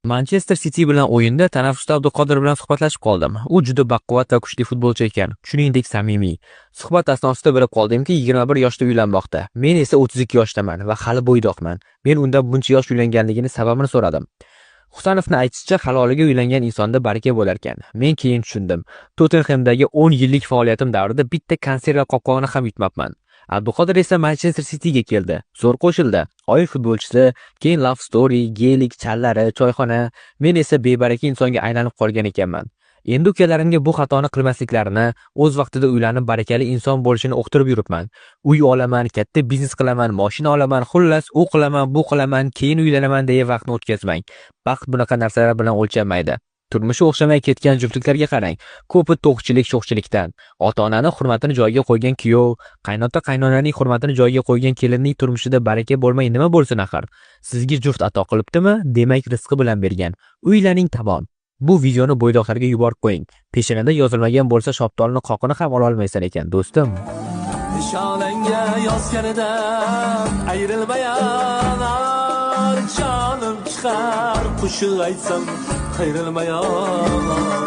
Manchester City bilan o'yinda tanaffusda Abduqodir bilan suhbatlashib qoldim. U juda baquvvat va kuchli futbolchi ekan, shuningdek samimiy. Suhbat asnosida bilib qoldimki, 21 yoshda uylanmoqda. Men esa 32 yoshdaman va hali bo'ydoqman. Men undan buncha yosh uylanganligini sababini so'radim. Husanovni aytishicha, haloliga uylangan insonda baraka bo'larkan. Men keyin tushundim. Tottenhemdagi 10 yillik faoliyatim davrida bitta konserva qopqog'ini ham yutmabman. Abduqodir esa Manchester Cityga keldi. Zo'r qo'shildi. Oy futbolchisi, keyin Love Story, Gelik, challari, choyxona. Men esa bebaraka insonga aylanib qolgan ekanman. Endi ukalarimga bu xatoni qilmasliklarini, o'z vaqtida uylanib barakali inson bo'lishini uqtirib yuribman. Uy olaman, katta biznes qilaman, mashina olaman, xullas, u qilaman, bu qilaman, keyin uylanaman deya vaqtni o'tkazmang. Baxt bunaqa narsalar bilan o'lchanmaydi. Turmushi o'xshamay ketgan juftliklarga qarang. Ko'pi to'qchilik, sho'xchilikdan. Ota-onani hurmatini joyiga qo'ygan kuyov, qaynota qaynonaning hurmatini joyiga qo'ygan kelinning turmushida baraka bo'lmay nima bo'lsin axir? Sizga juft ato qilibdimi? Demak, rizqi bilan bergan. Uylaning tamom. Bu videoni bo'ydoqlarga yuborib qo'ying. Peshonada yozilmagan bo'lsa, shoptolni qoqini ham ola olmaysan ekan, do'stim. Nishonangga yozganidan ayrilmayan, jonim chiqar qo'shiq aytsam qayrilmayan.